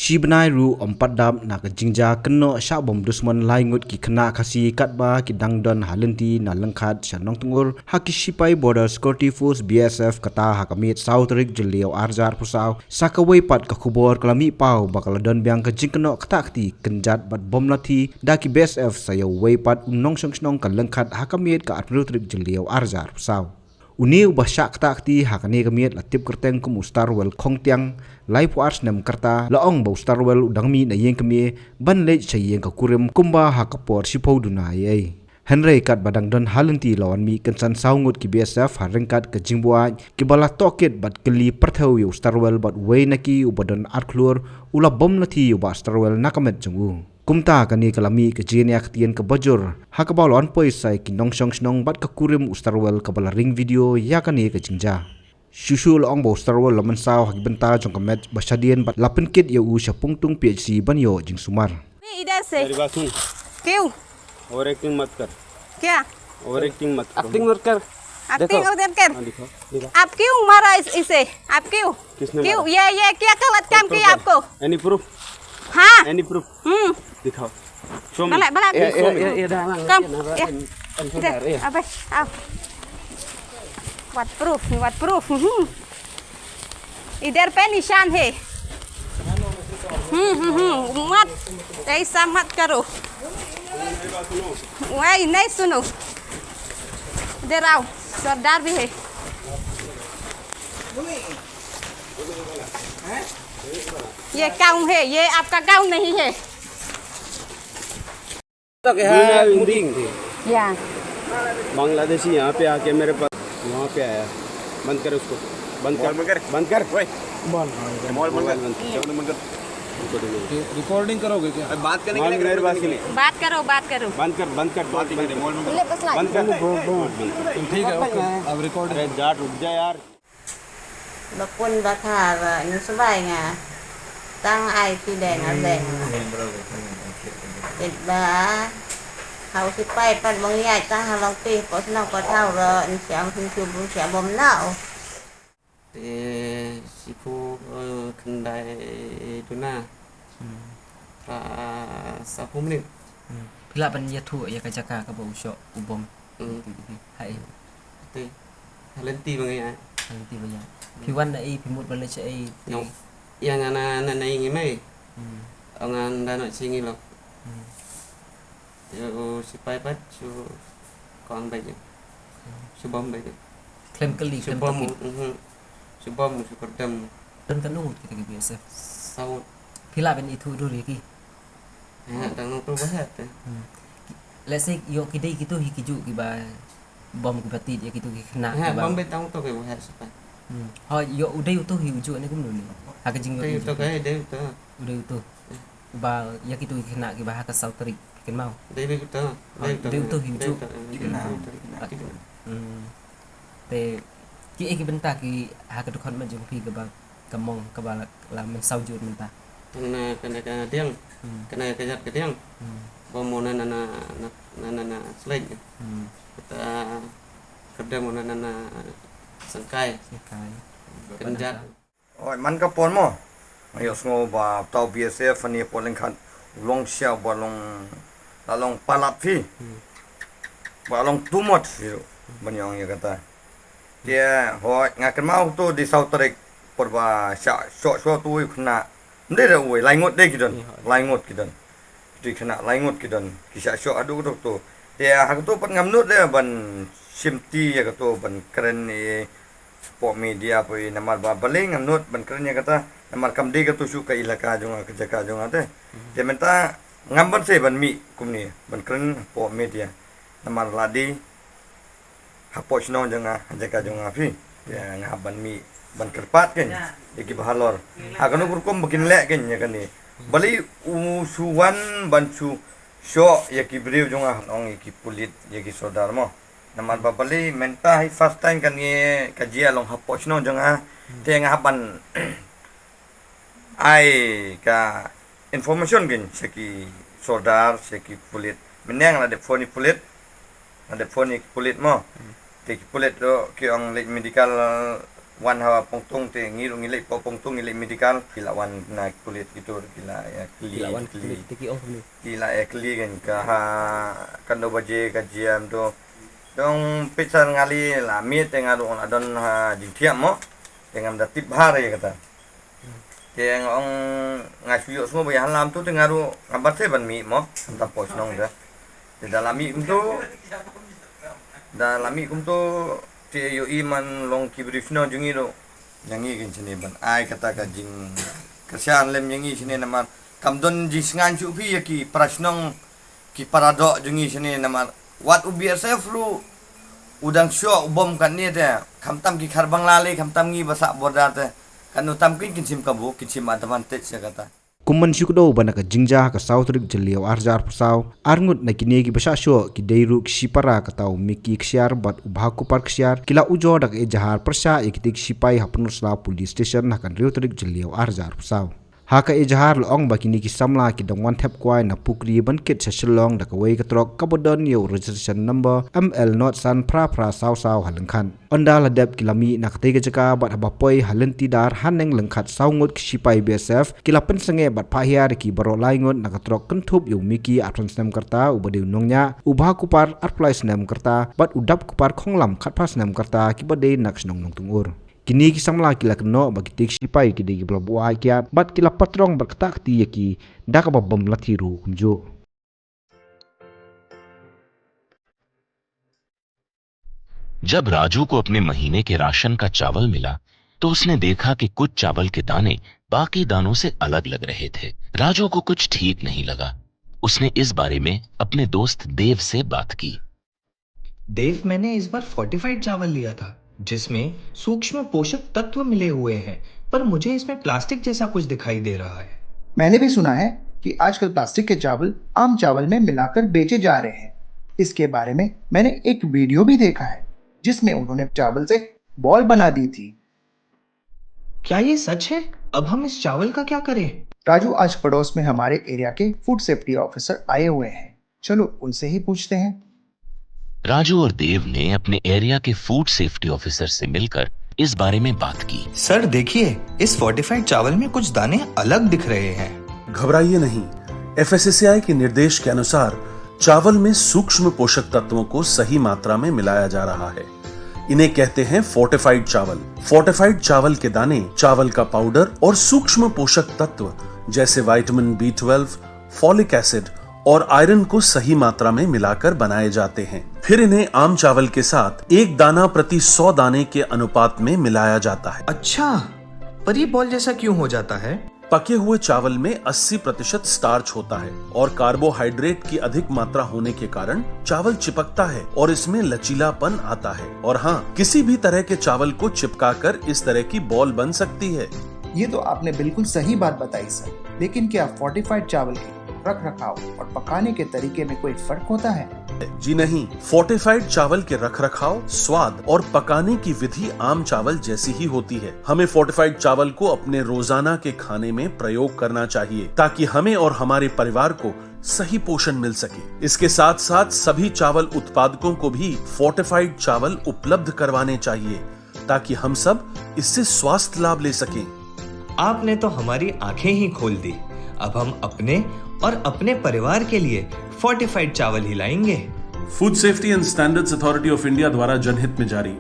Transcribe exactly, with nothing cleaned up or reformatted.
Shi bnai ruh ym pat dap na ka jingjia kynnoh shah bom dusmon lai ngut ki khynnah Khasi katba ki dang don ha lynti na Lyngkhat sha Nongtngur ha ki shipai Border Security Force B S F kata ha ka miet saw tarik Jylliew ar hajar arphew saw. Sa kawei pat ka khubor ka la mih paw ba ka la don biang ka jingkynnoh ktah kti kynjat bad bom lathi da ki B S F sa ïa uwei pat u nongshong shnong ka Lyngkhat ha ka miet ka arphew tarik Jylliew ar hajar arphew saw. Une uba shah ktah kti ha kane ka miet la tip kyrteng kum u Starwell Khongtiang, laiphew ar snem ka rta. La ong ba u Starwell u dang mih na ïing kmie ban leit sha ïing ka kurim kumba ha ka por shiphew duna eiei. Hynrei katba dang don ha lynti la wan mih kynsan saw ngut ki B S F ha ryngkat ka jingbuaid kiba la tohkit bad kylli pyrthew ïa u Starwell bad uwei na ki uba don ar khlur u la bom lathi ïa u Bah Starwell na ka met jong u. Kumta kane ka la mih ka jingïaid ktien kaba jur ha kaba la wan poi sa ïa ki nongshong shnong bad ka kurim u Starwell kaba la ring video ïa kane ka jingjia. Shuh shuh la ong ba u Starwell la mynsaw ha ki bynta jong ka met ba shadien bad la pynkit ïa u sha Pungtung P H C ban ïoh jingsumar. मैं इधर से। मेरी बात सुन। क्यों? Over acting मत कर। क्या? Over acting मत करो। एक्टिंग मत कर। एक्टिंग देखो। और देर कर। हाँ, दिखाओ, दिखाओ। आप क्यों मारा इस, इसे? आप क्यों? किसने क्यों? मारा? ये, ये क्या गलत काम किया आपको? Any proof? हाँ। Any proof? हम्म। दिखाओ। Show me. भला, भला। ये, ये, ये, ये डाला, कम। ये ना, ये। इधर, ये। अबे, आओ। What proof? What proof? हम्म। इधर पे निशान है। हम्म, हम्म, हम्म। मत, ऐसा मत करो। वही नहीं सुनो। इधर आओ, सरदार भी है। ये गाँव है, ये आपका गाँव नहीं है। तो क्या है, हिंदी? या। बांग्लादेशी यहाँ पे आके मेरे पास, वहाँ पे आया। बंद कर उसको। बंद कर। बंद कर। बंद कर। ओए। बंद। मोबाइल बंद कर। मोबाइल बंद कर। उनको दे दो। ये रिकॉर्डिंग करोगे क्या? अरे बात करने के लिए, मेरी बात सुनिए। बात करो, बात करो। बंद कर, बंद कर, बात बंद कर। मोबाइल बंद कर। बंद कर। बंद कर। ठीक है, ओके। अब रिकॉर्डिंग। अरे जाट, रुक जा यार। Ba pun ba kha ba ngi sbai nga. Tang ai ti deng a deng. It ba hau sipai pat bang ïaid tang ha long ti, pos nong pat hau ro, ngi siam hin chu bu siam bom nau. Te sipu, eh, khyndai duna. Hmm. Ka sapu minit. Hmm. Phi lah ban ïathuh ïa ka jaka kaba u shoh u bom. Hmm. Hai. Te ha lynti ba nga ïa. Ha lynti ba nga ïa. Hmm. Phi wan na ei, phi mut ban leit sha ei, te. Ïa nga na, na, na ïing i mei. Hmm. Ong nga da noh sha ïing i lok. Hmm. Ïa u sipai pat shu kong beit ïa. Hmm. Shu bom beit ïa. Khlem kylli, khlem tohkit. Shu bom, mhm. Shu bom, shu kyrdem. Don katno ngut kita ki B S F? Saw ngut. Phi lah ban ithuh dur ïa ki? Heh, tang nangtu ba heh te. Hmm. Let's say, ïoh ki dei kito hi kijuh kiba bom kiba tied ïa kito ki khynnah kiba. Heh, bom beit tang nangtu kiba heh sipai. Hmm. Ho, ïoh u dei uto hi ujuh ne kumno ne? Ha ka jingïoh ujuh. Dei uto ka, dei uto. U dei uto. Uba ïa kito ki khynnah kiba ha ka saw tarik, phi kynmaw? Dei uto. Ho, dei uto hi ujuh. Dei uto. Hmm. Te kiei ki bynta ki ha ka dkhot met jong phi kaba ka mong kaba la, la mynsaw jur mynta. Kane, kane ka diang. Hmm. Kane ka jait ka diang. Hmm. Bom mo na, na, na sleng. Hmm. Kata kyrdan mo na, na sengkai. Sengkai. Kynjat. Oi, man ka por mo. Nga ïohsngew ba uta u B S F hangne hapoh Lyngkhat u long sha ba long, la long palat phi. Hmm. Ba long tumot phi ruh. Ban ïoh ïa kata. Te hooid, nga kynmaw to dei saw tarik por ba shah shoh shoh to uwei u khynnah. Ym dei re uwei, lai ngut dei ki don. Ïa, hooid. Lai ngut ki don. Kito ki khynnah lai ngut ki don. Ki shah shoh haduh kato kato. Te ha kato pat ngam nud de ban shimti ïa kato ban kren ïa hapoh media poi namar ba balei ngam nud ban kren ïa kata. Namar kam dei kato shuh ka ilaka jong nga, ka jaka jong nga te. Mhm. Te mynta ngam banse ban mih kumne ban kren hapoh media. Namar la dei hapoh shnong jong nga, ha jaka jong nga phi. Te nga hap ban mih, ban kyrpad kein ïa kiba halor. Ha kano ka rukom ba kin leh kein ïa kane. Balei u shu wan ban shu shoh ïa ki briew jong nga, ong ïa ki pulit, ïa ki sordar mo. Namar ba balei mynta hi first time kane ka jia long hapoh shnong jong nga. Te nga hap ban ai ka information kein sha ki sordar, sha ki pulit. Mynne nga la dep phone ïa ki pulit. Nga la dep phone ïa ki pulit mo. Hmm. Te ki pulit ruh ki ong leit medical Wan ha Pongtung te ngi ruh ngi leit poi Pongtung ngi leit medical, ki la wan na pulit kitu ki la ïa kylli, ki la wan kylli, te ki ong kylli, ki la ïa kylli kan ka ha katno baje ka jia mynta. Te ong peit sha nga lei la miet te nga ruh la don ha jingthiah mo. Te ngam da tip bha re kata. Te nga ong nga shu ïohsngew ba ïa ha lam tu te nga ruh ngam pat sngewbha ban mih mo. Ngam pat poi shnong te. Te da la mih kumtu, da la mih kumtu te ïohi man long ki briew shnong jong ngi ruh. Ïa ngi kin shane ban ai kata ka jingkyrshan lem ïa ngi shane namar kam don jingsngew shuh phi ïa ki para shnong, ki para doh jong ngi shane namar wat u B S F ruh u dang shoh u bom katne te, khamtam ki Khar Bangla lei, khamtam ngi ba sah border te, katno tam kin kin shim kabu, kin shim advantage ïa kata. Kum ban shu kdew ba na ka jingjia ha ka saw tarik Jylliew ar hajar arphew saw, ar ngut na kine kiba shah shoh ki dei ruh ki shipara kata u Mickey Ksiar bad u Bhakupar Ksiar, ki la ujor da ka ejahar pyrshah ïa kitei ki shipai ha Pynursla Police Station ha ka hynriew tarik Jylliew ar hajar arphew saw. Ha ka ejahar la ong ba kine ki samla ki dang wan thep kwai na Pukri ban kit sha Shillong da kawei ka trok kaba don ïa u registration number M L nod san phra phra saw saw ha lyngkhat. Ynda la dep ki la mih na katei ka jaka bad haba poi ha lynti dar haneng lyngkhat saw ngut ki shipai B S F ki la pynsangeh bad phah hiar ïa ki baroh lai ngut na ka trok kynthup ïa u Mickey arphew san snem ka rta uba dei u nongñiah, u Bhakupar arphew lai snem ka rta bad u Dapkupar Khonglam khatphra snem ka rta kiba dei na ka shnong Nongtyngur. Kine ki samla ki la kynnoh ba kitei ki shipai ki dei kiba la buaid kiad bad ki la patrong bad ktah kti ïa ki da kaba bym lathi ruh kumjuh. जब राजू को अपने महीने के राशन का चावल मिला, तो उसने देखा कि कुछ चावल के दाने बाकी दानों से अलग लग रहे थे। राजू को कुछ ठीक नहीं लगा। उसने इस बारे में अपने दोस्त देव से बात की। देव, मैंने इस बार फोर्टिफाइड चावल लिया था, जिसमें सूक्ष्म पोषक तत्व मिले हुए हैं, पर मुझे इसमें प्लास्टिक जैसा कुछ दिखाई दे रहा है। मैंने भी सुना है कि आजकल प्लास्टिक के चावल आम चावल में मिलाकर बेचे जा रहे हैं। इसके बारे में मैंने एक वीडियो भी देखा है, जिसमें उन्होंने चावल से बॉल बना दी थी। क्या ये सच है? अब हम इस चावल का क्या करें? राजू, आज पड़ोस में हमारे एरिया के फूड सेफ्टी ऑफिसर आए हुए हैं, चलो उनसे ही पूछते हैं। राजू और देव ने अपने एरिया के फूड सेफ्टी ऑफिसर से मिलकर इस बारे में बात की। सर, देखिए, इस फोर्टिफाइड चावल में कुछ दाने अलग दिख रहे हैं। घबराइए नहीं, एफएसएसएआई के निर्देश के अनुसार चावल में सूक्ष्म पोषक तत्वों को सही मात्रा में मिलाया जा रहा है। इन्हें कहते हैं फोर्टिफाइड चावल। फोर्टिफाइड चावल के दाने, चावल का पाउडर और सूक्ष्म पोषक तत्व जैसे vitamin B twelve, folic acid और आयरन को सही मात्रा में मिलाकर बनाए जाते हैं। फिर इन्हें आम चावल के साथ एक दाना प्रति सौ दाने के अनुपात में मिलाया जाता है। अच्छा, पर ये बॉल जैसा क्यों हो जाता है? पके हुए चावल में अस्सी प्रतिशत स्टार्च होता है और कार्बोहाइड्रेट की अधिक मात्रा होने के कारण चावल चिपकता है और इसमें लचीलापन आता है। और हाँ, किसी भी तरह के चावल को चिपकाकर इस तरह की बॉल बन सकती है। ये तो आपने बिल्कुल सही बात बताई सर, लेकिन क्या फोर्टिफाइड चावल के रख रखाव और पकाने के तरीके में कोई फर्क होता है? जी नहीं, फोर्टिफाइड चावल के रख रखाव, स्वाद और पकाने की विधि आम चावल जैसी ही होती है। हमें फोर्टिफाइड चावल को अपने रोजाना के खाने में प्रयोग करना चाहिए, ताकि हमें और हमारे परिवार को सही पोषण मिल सके। इसके साथ साथ सभी चावल उत्पादकों को भी फोर्टिफाइड चावल उपलब्ध करवाने चाहिए, ताकि हम सब इससे स्वास्थ्य लाभ ले सकें। आपने तो हमारी आंखें ही खोल दी। अब हम अपने और अपने परिवार के लिए फोर्टिफाइड चावल ही लाएंगे। Food safety and standards authority of India द्वारा जनहित में जारी।